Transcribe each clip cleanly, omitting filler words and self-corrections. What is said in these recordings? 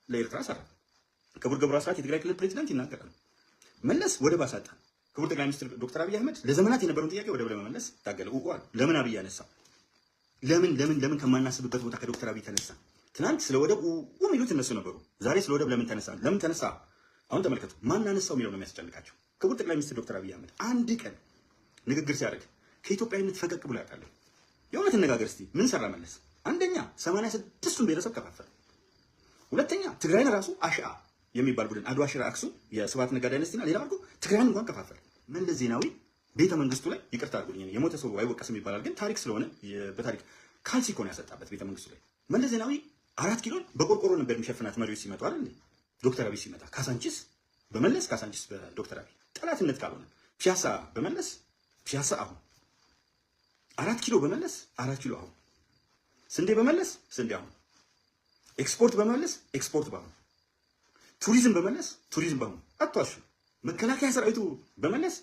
ለኤርትራ ሰራ። ክቡር ገብሩ አስራት የትግራይ ክልል ፕሬዚዳንት ይናገራሉ። መለስ ወደብ አሳጣ። ክቡር ጠቅላይ ሚኒስትር ዶክተር አብይ አህመድ ለዘመናት የነበረውን ጥያቄ ወደብ ለመመለስ ታገለ። አሉ። ለምን አብይ አነሳ? ለምን ለምን ለምን ከማናስብበት ቦታ ከዶክተር አብይ ተነሳ? ትናንት ስለ ወደብ የሚሉት እነሱ ነበሩ። ዛሬ ስለ ወደብ ለምን ተነሳ? ለምን ተነሳ? አሁን ተመልከቱ። ማን አነሳው የሚለው ነው የሚያስጨንቃቸው። ክቡር ጠቅላይ ሚኒስትር ዶክተር አብይ አህመድ አንድ ቀን ንግግር ሲያደርግ ከኢትዮጵያዊነት ፈቀቅ ብሎ ያውቃል? የእውነት እንነጋገር እስቲ። ምን ሰራ መለስ? አንደኛ 86ቱን ብሔረሰብ ከፋፈለ። ሁለተኛ ትግራይን ራሱ አሽአ የሚባል ቡድን አድዋ፣ ሽረ፣ አክሱም የስብሐት ነጋ dynasty ና ሌላ አድርጎ ትግራይን እንኳን ከፋፈለ። መለስ ዜናዊ ቤተ መንግስቱ ላይ፣ ይቅርታ አድርጉልኝ፣ የሞተ ሰው አይወቀስም ይባላል፣ ግን ታሪክ ስለሆነ በታሪክ ካልሲ እኮ ነው ያሰጣበት ቤተ መንግስቱ ላይ። መለስ ዜናዊ 4 ኪሎን በቆርቆሮ ነበር የሚሸፍናት መሪዎች ሲመጡ አይደል? ዶክተር አብይ ሲመጣ ካሳንቺስ በመለስ፣ ካሳንቺስ በዶክተር አብይ፣ ጠላትነት ካልሆነ ፒያሳ በመለስ ፒያሳ አሁን፣ 4 ኪሎ በመለስ 4 ኪሎ አሁን፣ ስንዴ በመለስ ስንዴ አሁን፣ ኤክስፖርት በመለስ ኤክስፖርት በአሁን፣ ቱሪዝም በመለስ ቱሪዝም በአሁን። አትዋሹ። መከላከያ ሰራዊቱ በመለስ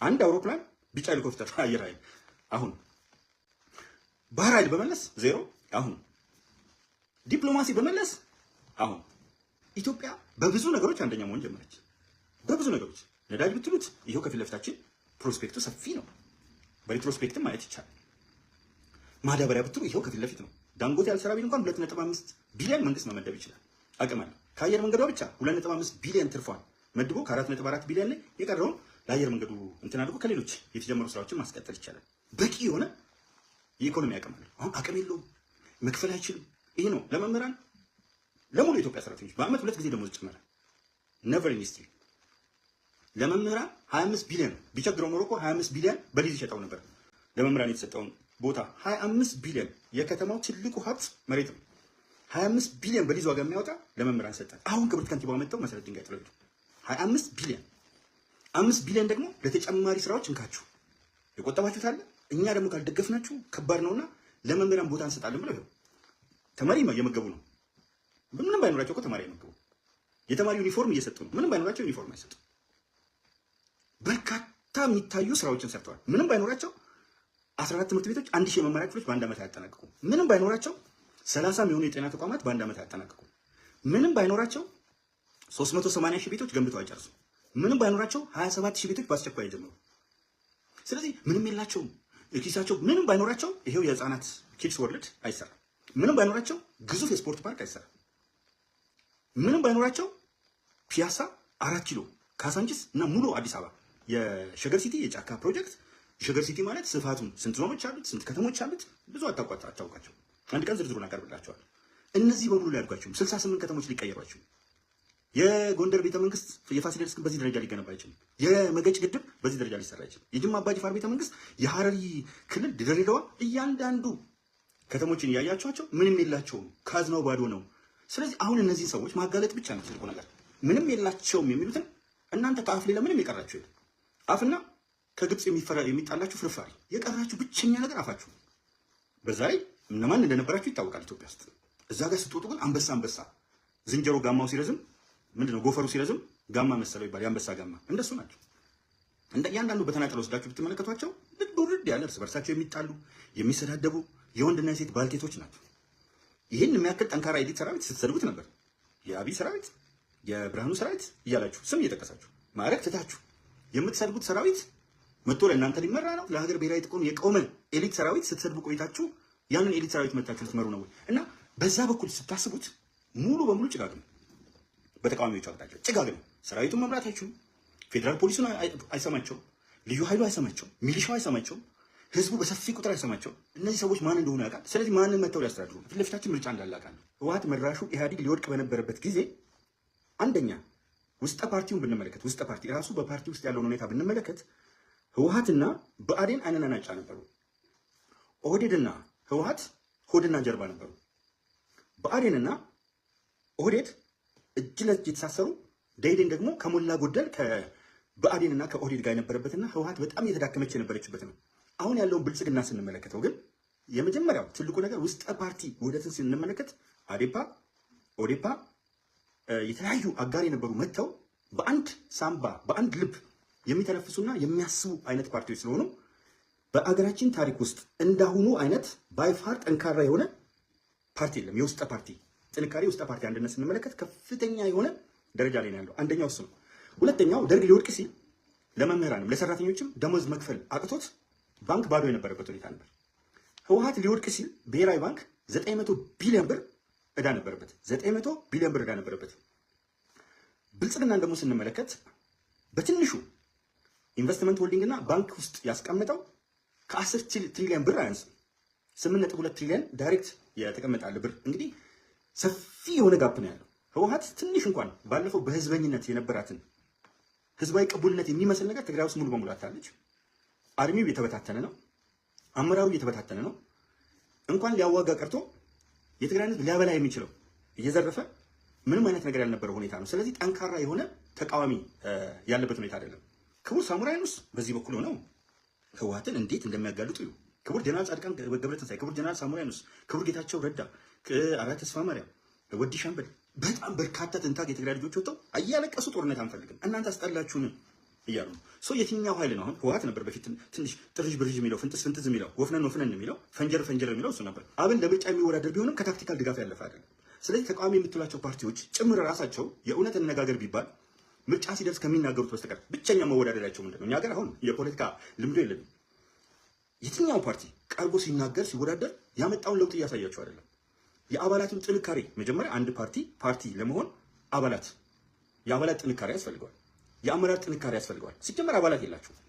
አንድ አውሮፕላን ቢጫ ሄሊኮፕተር አየር ኃይል አሁን፣ ባህር ኃይል በመለስ ዜሮ አሁን፣ ዲፕሎማሲ በመለስ አሁን። ኢትዮጵያ በብዙ ነገሮች አንደኛ መሆን ጀመረች። በብዙ ነገሮች ነዳጅ ብትሉት ይኸው ከፊት ለፊታችን prospect ኡ ሰፊ ነው። በ retrospect ም ማየት ይቻላል። ማዳበሪያ ብትሉ ይኸው ከፊት ለፊት ነው። ዳንጎቴ ያልሰራ ቢል እንኳን 2.5 ቢሊዮን መንግስት መመደብ ይችላል። አቅም አለው። ከአየር መንገዷ ብቻ 2.5 ቢሊዮን ትርፏን መድቦ ከ4.4 ቢሊዮን ላይ የቀረውን ለአየር መንገዱ እንትን አድርጎ ከሌሎች የተጀመሩ ስራዎችን ማስቀጠል ይቻላል። በቂ የሆነ የኢኮኖሚ አቅም አለው። አሁን አቅም የለውም፣ መክፈል አይችልም። ይሄ ነው ለመምህራን ለሙሉ የኢትዮጵያ ሰራተኞች በአመት ሁለት ጊዜ ደሞዝ ጨመረ። Never in history። ለመምህራን 25 ቢሊዮን፣ ቢቸግረው ኖሮ እኮ 25 ቢሊዮን በሊዝ ይሸጠው ነበር። ለመምህራን የተሰጠውን ቦታ 25 ቢሊዮን፣ የከተማው ትልቁ ሀብት መሬት ነው። 25 ቢሊዮን በሊዝ ዋጋ የሚያወጣ ለመምህራን ሰጠ። አሁን ክብርት ከንቲባ መጥተው መሰረት ድንጋይ ጥለው ሄዱ። 25 ቢሊዮን፣ 5 ቢሊዮን ደግሞ ለተጨማሪ ስራዎች እንካችሁ የቆጠባችሁት አለ፣ እኛ ደግሞ ካልደገፍናችሁ ከባድ ነውና ለመምህራን ቦታ እንሰጣለን ብለው ይኸው ተማሪ እየመገቡ ነው። ምንም ባይኖራቸው እኮ ተማሪ አይመገቡ። የተማሪ ዩኒፎርም እየሰጡ ነው። ምንም ባይኖራቸው ዩኒፎርም አይሰጡ። በርካታ የሚታዩ ስራዎችን ሰርተዋል። ምንም ባይኖራቸው 14 ትምህርት ቤቶች 1000 የመማሪያ ክፍሎች በአንድ ዓመት አያጠናቅቁም። ምንም ባይኖራቸው 30 የሚሆኑ የጤና ተቋማት በአንድ ዓመት አያጠናቅቁም። ምንም ባይኖራቸው 380 ሺህ ቤቶች ገንብተው አይጨርሱም። ምንም ባይኖራቸው 27 ሺህ ቤቶች በአስቸኳይ አይጀምሩ። ስለዚህ ምንም የላቸውም፣ ኪሳቸው ምንም ባይኖራቸው ይሄው የህፃናት Kids World አይሰራም። ምንም ባይኖራቸው ግዙፍ የስፖርት ፓርክ አይሰራም። ምንም ባይኖራቸው ፒያሳ፣ 4 ኪሎ፣ ካሳንቺስ እና ሙሉ አዲስ አበባ የሸገር ሲቲ የጫካ ፕሮጀክት። የሸገር ሲቲ ማለት ስፋቱን ስንት ዞኖች አሉት፣ ስንት ከተሞች አሉት፣ ብዙ አታውቃቸው። አንድ ቀን ዝርዝሩን አቀርብላቸዋል። እነዚህ በሙሉ ሊያድጓቸውም 68 ከተሞች ሊቀየሯቸው፣ የጎንደር ቤተ መንግስት የፋሲለደስ ግንብ በዚህ ደረጃ ሊገነባ አይችልም። የመገጭ ግድብ በዚህ ደረጃ ሊሰራ አይችልም። የጅማ አባጅፋር ቤተ መንግስት፣ የሐረሪ ክልል ድሬዳዋ፣ እያንዳንዱ ከተሞችን እያያቸዋቸው ምንም የላቸውም። ካዝናው ባዶ ነው። ስለዚህ አሁን እነዚህን ሰዎች ማጋለጥ ብቻ ነው ትልቁ ነገር። ምንም የላቸውም የሚሉትን እናንተ ከአፍ ሌላ ምንም የቀራችሁ የለም። አፍና ከግብፅ የሚጣላችሁ ፍርፋሪ የቀራችሁ ብቸኛ ነገር አፋችሁ። በዛ ላይ እነማን እንደነበራችሁ ይታወቃል ኢትዮጵያ ውስጥ። እዛ ጋር ስትወጡ ግን አንበሳ አንበሳ፣ ዝንጀሮ ጋማው ሲረዝም ምንድነው ጎፈሩ ሲረዝም ጋማ መሰለው ይባላል። የአንበሳ ጋማ እንደሱ ናቸው። እንደ እያንዳንዱ በተናጠል ወስዳችሁ ብትመለከቷቸው ውርድ ያለ እርስ በርሳቸው የሚጣሉ የሚሰዳደቡ የወንድና የሴት ባልቴቶች ናቸው። ይህን የሚያክል ጠንካራ elite ሰራዊት ስትሰድቡት ነበር። የአብይ ሰራዊት፣ የብርሃኑ ሰራዊት እያላችሁ ስም እየጠቀሳችሁ ማዕረግ ትታችሁ የምትሰድቡት ሰራዊት መጥቶ ለእናንተ ሊመራ ነው። ለሀገር ብሔራዊ ጥቅም የቆመ elite ሰራዊት ስትሰድቡ ቆይታችሁ ያንን elite ሰራዊት መታችሁ ልትመሩ ነው ወይ? እና በዛ በኩል ስታስቡት ሙሉ በሙሉ ጭጋግ ነው። በተቃዋሚዎቹ አቅጣጫ ጭጋግ ነው። ሰራዊቱን መምራት አይችሉም። ፌዴራል ፖሊሱን አይሰማቸውም። ልዩ ኃይሉ አይሰማቸውም። ሚሊሻው አይሰማቸውም። ህዝቡ በሰፊ ቁጥር አይሰማቸውም። እነዚህ ሰዎች ማን እንደሆኑ ያውቃል። ስለዚህ ማንን መተው ሊያስተዳድሩ ፊት ለፊታችን ምርጫ እንዳለ አውቃለሁ። ህወሓት መራሹ ኢህአዴግ ሊወድቅ በነበረበት ጊዜ አንደኛ ውስጠ ፓርቲውን ብንመለከት፣ ውስጠ ፓርቲ ራሱ በፓርቲ ውስጥ ያለውን ሁኔታ ብንመለከት ህወሓትና ብአዴን አይንና ናጫ ነበሩ። ኦህዴድና ህወሓት ሆድና ጀርባ ነበሩ። ብአዴንና ኦህዴድ እጅ ለእጅ የተሳሰሩ፣ ደኢህዴን ደግሞ ከሞላ ጎደል ከብአዴንና ከኦህዴድ ጋር የነበረበትና ህወሓት በጣም እየተዳከመች የነበረችበት ነው። አሁን ያለውን ብልጽግና ስንመለከተው ግን የመጀመሪያው ትልቁ ነገር ውስጠ ፓርቲ ውህደትን ስንመለከት አዴፓ፣ ኦዴፓ የተለያዩ አጋር የነበሩ መጥተው በአንድ ሳምባ በአንድ ልብ የሚተነፍሱና የሚያስቡ አይነት ፓርቲዎች ስለሆኑ በአገራችን ታሪክ ውስጥ እንዳሁኑ አይነት by far ጠንካራ የሆነ ፓርቲ የለም። የውስጠ ፓርቲ ጥንካሬ፣ ውስጠ ፓርቲ አንድነት ስንመለከት ከፍተኛ የሆነ ደረጃ ላይ ነው ያለው። አንደኛው እሱ ነው። ሁለተኛው ደርግ ሊወድቅ ሲል ለመምህራንም ለሰራተኞችም ደሞዝ መክፈል አቅቶት ባንክ ባዶ የነበረበት ሁኔታ ነበር። ህወሓት ሊወድቅ ሲል ብሔራዊ ባንክ 900 ቢሊዮን ብር ዕዳ ነበረበት። 900 ቢሊዮን ብር ዕዳ ነበረበት። ብልጽግናን ደግሞ ስንመለከት በትንሹ investment holding እና ባንክ ውስጥ ያስቀመጠው ከ10 ትሪሊዮን ብር አያንስም። 8.2 ትሪሊዮን direct የተቀመጠ አለ ብር። እንግዲህ ሰፊ የሆነ gap ነው ያለው። ህወሓት ትንሽ እንኳን ባለፈው በህዝበኝነት የነበራትን ህዝባዊ ቅቡልነት የሚመስል ነገር ትግራይ ውስጥ ሙሉ በሙሉ አጥታለች። Army ው እየተበታተነ ነው። አመራሩ እየተበታተነ ነው። እንኳን ሊያዋጋ ቀርቶ የትግራይን ህዝብ ሊያበላ የሚችለው እየዘረፈ ምንም አይነት ነገር ያልነበረው ሁኔታ ነው። ስለዚህ ጠንካራ የሆነ ተቃዋሚ ያለበት ሁኔታ አይደለም። ክቡር ሳሞራ የኑስ በዚህ በኩል ሆነው ህወሓትን እንዴት እንደሚያጋልጡ እዩ። ክቡር ጀነራል ጻድቃን ገብረትንሳኤ፣ ክቡር ጀነራል ሳሞራ የኑስ፣ ክቡር ጌታቸው ረዳ፣ አርአያ ተስፋ ማርያም፣ ወዲ ሻምበል፣ በጣም በርካታ ትንታግ የትግራይ ልጆች ወጥተው እያለቀሱ ጦርነት አንፈልግም እናንተ አስጠላችሁን እያሉ ነው። So የትኛው ኃይል ነው አሁን? ህወሓት ነበር በፊት ትንሽ ጥርዥ ብርዥ የሚለው፣ ፍንጥስ ፍንጥዝ የሚለው፣ ወፍነን ወፍነን የሚለው፣ ፈንጀር ፈንጀር የሚለው እሱ ነበር። አብን ለምርጫ የሚወዳደር ቢሆንም ከ tactical ድጋፍ ያለፈ አይደለም። ስለዚህ ተቃዋሚ የምትሏቸው ፓርቲዎች ጭምር ራሳቸው የእውነት እንነጋገር ቢባል ምርጫ ሲደርስ ከሚናገሩት በስተቀር ብቸኛ መወዳደሪያቸው ምንድን ነው? እኛ ሀገር አሁን የፖለቲካ ልምዶ የለንም። የትኛው ፓርቲ ቀርቦ ሲናገር ሲወዳደር ያመጣውን ለውጥ እያሳያቸው አይደለም። የአባላቱን ጥንካሬ፣ መጀመሪያ አንድ ፓርቲ ፓርቲ ለመሆን አባላት የአባላት ጥንካሬ ያስፈልገዋል። የአመራር ጥንካሬ ያስፈልገዋል። ሲጀመር አባላት የላቸውም።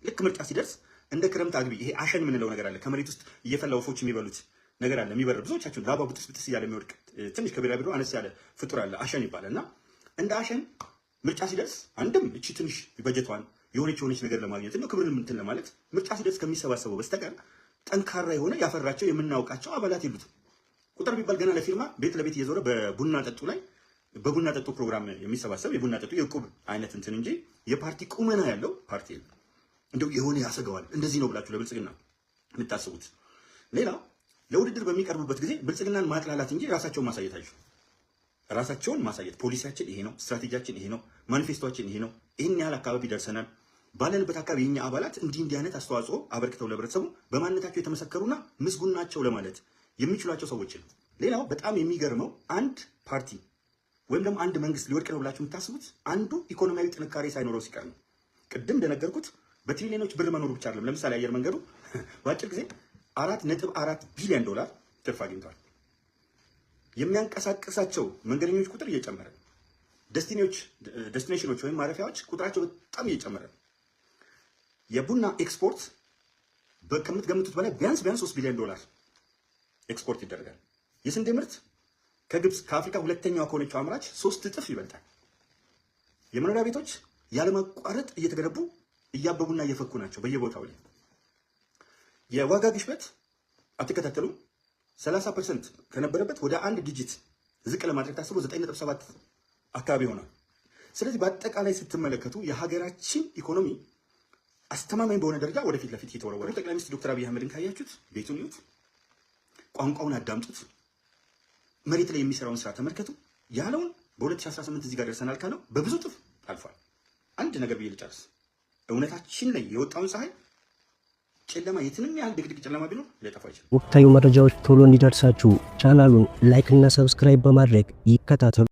ልክ ምርጫ ሲደርስ እንደ ክረምት አግቢ ይሄ አሸን የምንለው ነገር አለ። ከመሬት ውስጥ እየፈላ ወፎች የሚበሉት ነገር አለ። የሚበር ብዙዎቻችሁ ላባ ብጥስ ብጥስ እያለ የሚወድቅ ትንሽ ከቢራቢሮ አነስ ያለ ፍጡር አለ። አሸን ይባላል። እና እንደ አሸን ምርጫ ሲደርስ አንድም እቺ ትንሽ በጀቷን የሆነች የሆነች ነገር ለማግኘት ነው ክብርን እንትን ለማለት ምርጫ ሲደርስ ከሚሰባሰበው በስተቀር ጠንካራ የሆነ ያፈራቸው የምናውቃቸው አባላት የሉትም። ቁጥር ቢባል ገና ለፊርማ ቤት ለቤት እየዞረ በቡና ጠጡ ላይ በቡና ጠጡ ፕሮግራም የሚሰባሰብ የቡና ጠጡ የዕቁብ አይነት እንትን እንጂ የፓርቲ ቁመና ያለው ፓርቲ የለም። እንደው የሆነ ያሰገዋል እንደዚህ ነው ብላችሁ ለብልጽግና የምታስቡት። ሌላው ለውድድር በሚቀርቡበት ጊዜ ብልጽግናን ማጥላላት እንጂ ራሳቸውን ማሳየት አይችሉም። ራሳቸውን ማሳየት ፖሊሲያችን ይሄ ነው፣ ስትራቴጂያችን ይሄ ነው፣ ማኒፌስቶችን ይሄ ነው፣ ይህን ያህል አካባቢ ደርሰናል፣ ባለንበት አካባቢ የኛ አባላት እንዲህ እንዲህ አይነት አስተዋጽኦ አበርክተው ለህብረተሰቡ በማንነታቸው የተመሰከሩና ምስጉን ናቸው ለማለት የሚችሏቸው ሰዎች ነው። ሌላው በጣም የሚገርመው አንድ ፓርቲ ወይም ደግሞ አንድ መንግስት ሊወድቅ ነው ብላችሁ የምታስቡት አንዱ ኢኮኖሚያዊ ጥንካሬ ሳይኖረው ሲቀር ነው። ቅድም እንደነገርኩት በትሪሊዮኖች ብር መኖሩ ብቻ አይደለም። ለምሳሌ አየር መንገዱ በአጭር ጊዜ 4.4 ቢሊዮን ዶላር ትርፍ አግኝቷል። የሚያንቀሳቅሳቸው መንገደኞች ቁጥር እየጨመረ ነው። Destination ኖች ወይም ማረፊያዎች ቁጥራቸው በጣም እየጨመረ ነው። የቡና ኤክስፖርት ከምትገምቱት በላይ ቢያንስ ቢያንስ 3 ቢሊዮን ዶላር ኤክስፖርት ይደረጋል። የስንዴ ምርት ከግብፅ ከአፍሪካ ሁለተኛዋ ከሆነችው አምራች 3 እጥፍ ይበልጣል። የመኖሪያ ቤቶች ያለማቋረጥ እየተገነቡ እያበቡና እየፈኩ ናቸው በየቦታው ላይ። የዋጋ ግሽበት አትከታተሉም። 30% ከነበረበት ወደ አንድ digit ዝቅ ለማድረግ ታስቦ 9.7 አካባቢ ሆኗል። ስለዚህ በአጠቃላይ ስትመለከቱ የሀገራችን ኢኮኖሚ አስተማማኝ በሆነ ደረጃ ወደፊት ለፊት እየተወረወረ፣ ጠቅላይ ሚኒስትር ዶክተር አብይ አህመድን ካያችሁት ቤቱን ይዩት፣ ቋንቋውን አዳምጡት፣ መሬት ላይ የሚሰራውን ስራ ተመልከቱ። ያለውን በ2018 እዚህ ጋር ደርሰናል ካለው በብዙ እጥፍ አልፏል። አንድ ነገር ብዬ ልጨርስ። እውነታችን ላይ የወጣውን ፀሐይ ጨለማ የትንም ያህል ድቅድቅ ጨለማ ቢኖር ሊያጠፋ አይችልም። ወቅታዊ መረጃዎች ቶሎ እንዲደርሳችሁ ቻናሉን like እና subscribe በማድረግ ይከታተሉ።